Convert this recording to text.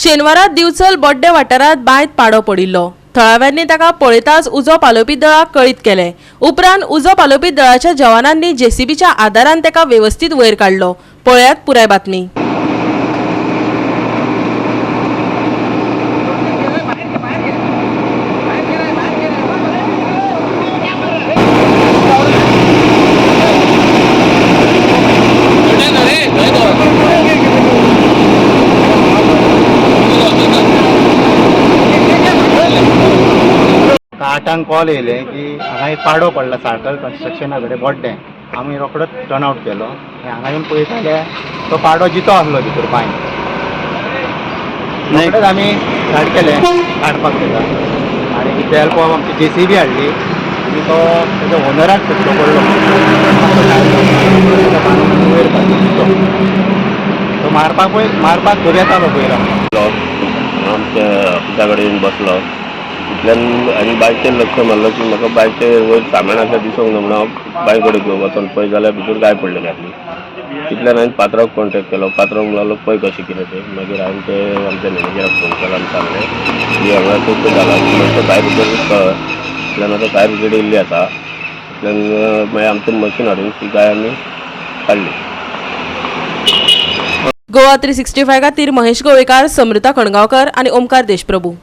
शेनवारा दिवचल बोड्डे वाठारांत बांयत पाडो पडिल्लो. थळाव्यांनी ताका पळयताच उजो पालोवपी दळाक कळीत केलें. उपरांत उजो पालोवपी दळाच्या जवानांनी जेसीबीच्या आदारान ताका वेवस्थीत वयर काडलो. पळयात पुराय बातमी. आठांक कॉल येयले की हांगा एक पाडो पडला साळकल कन्स्ट्रक्शना कडेन बोड्डें. आमी रोखडोच टर्न आवट केलो आनी हांगा येवन पळयता जाल्यार तो पाडो जितो आसलो भितर बांयन. रोखडेच आमी स्टार्ट केलें काडपाक ताका आनी विथ the help of आमची जे सी बी हाडली आनी तो तेज्या ओनराक सोदचो पडलो. ताका बांदून वयर काडलो जितो. तो मारपाक पळय मारपाक धरून येतालो पयर आमकां. आमच्या ऑफिसा कडेन येवन बसलो. इतल्यान आनी बांयचेर लक्ष मारलो की म्हाका बांयचे वयर सामान आसा दिसूंक ना म्हणून हांव बांय कडेन वचोन पळय जाल्यार भितर गाय पडलेली आसली. तितल्यान हांवें पात्राक कॉन्टेक्ट केलो. पात्रांव म्हणलो पळय कशें कितें तें. मागीर हांवें ते आमच्या मॅनेजराक फोन केलो आनी सांगलें की हांगा तशें जालां, मातसो फायर ब्रिगेड कळ. इतल्यान आतां फायर ब्रिगेड येयल्ली आसा. इतल्यान मागीर आमचें मशीन हाडून ती गाय आमी काडली. गोवा 365 खातीर महेश गोवेकार, समृता खणगांवकर आनी ओमकार देशप्रभू.